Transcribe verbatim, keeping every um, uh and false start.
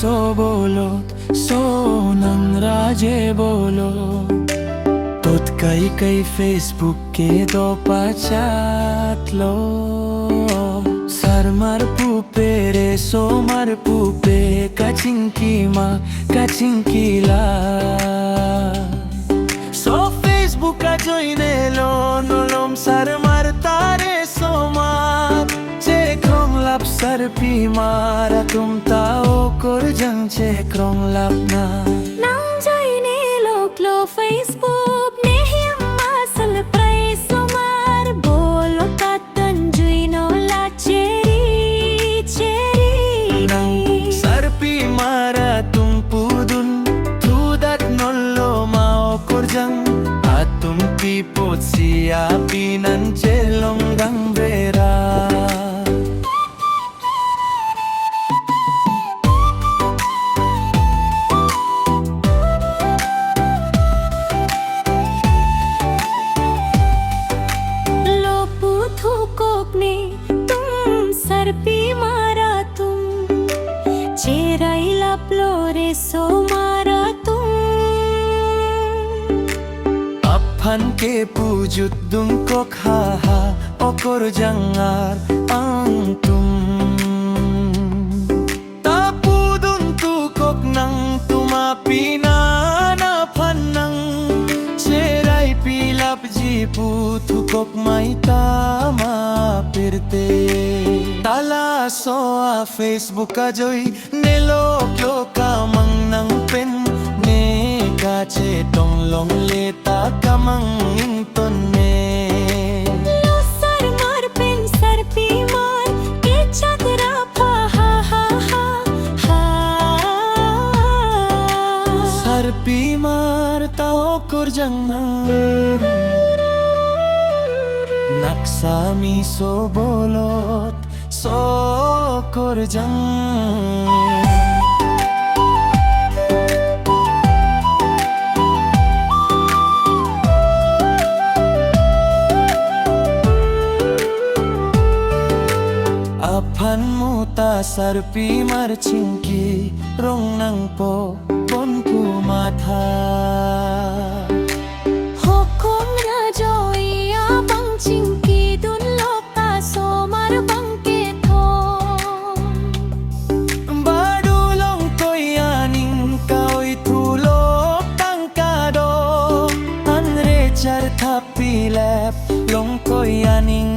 Lo bolot, sonang raje bolot. Tot kai kai Facebook kedo pachatlo. Sarmar pupe, resomar pupe, kachingki ma, kachingki la. So Facebook ajoine lo, nolom sarmar ta resomar. Chekrong lap sarpimar atum ta okorjang chekrong lap na. Nang joine loklo Facebook, ne hem asal prai somar, bolo tatan juino la cheri cheri. Nang sarpimar atum pudun, thudat nolo ma okorjang, atum pi apotsi apinan chelong gang vera. Lo puthukok netum sarpimar atum, cherai laplo resomar atum. Aphan kepujut dungkok haha, okorjang ar angtum. Ta pudun tukok nangtum apinan aphan nang cherai pilapji puthukok mai ta ma pirthe. Ta laso a Facebook ajoi, ne loklo kamang nang pen, ne kachetong longle ta kamang ingtonne. Lo sarmar pen sarpimar kechak rapha ha ha ha ha. Sarpimar ta okorjang nang. Naksa miso bolot so okorjang. Aphan muta sarpimar chingki rong nangpo pon pu matha. Hokom rajoi abang chingki dunlok ta somar bang kethom. Badu longkoi aning ka-oi thulok tangka do. Anre charthap pilep longkoi aning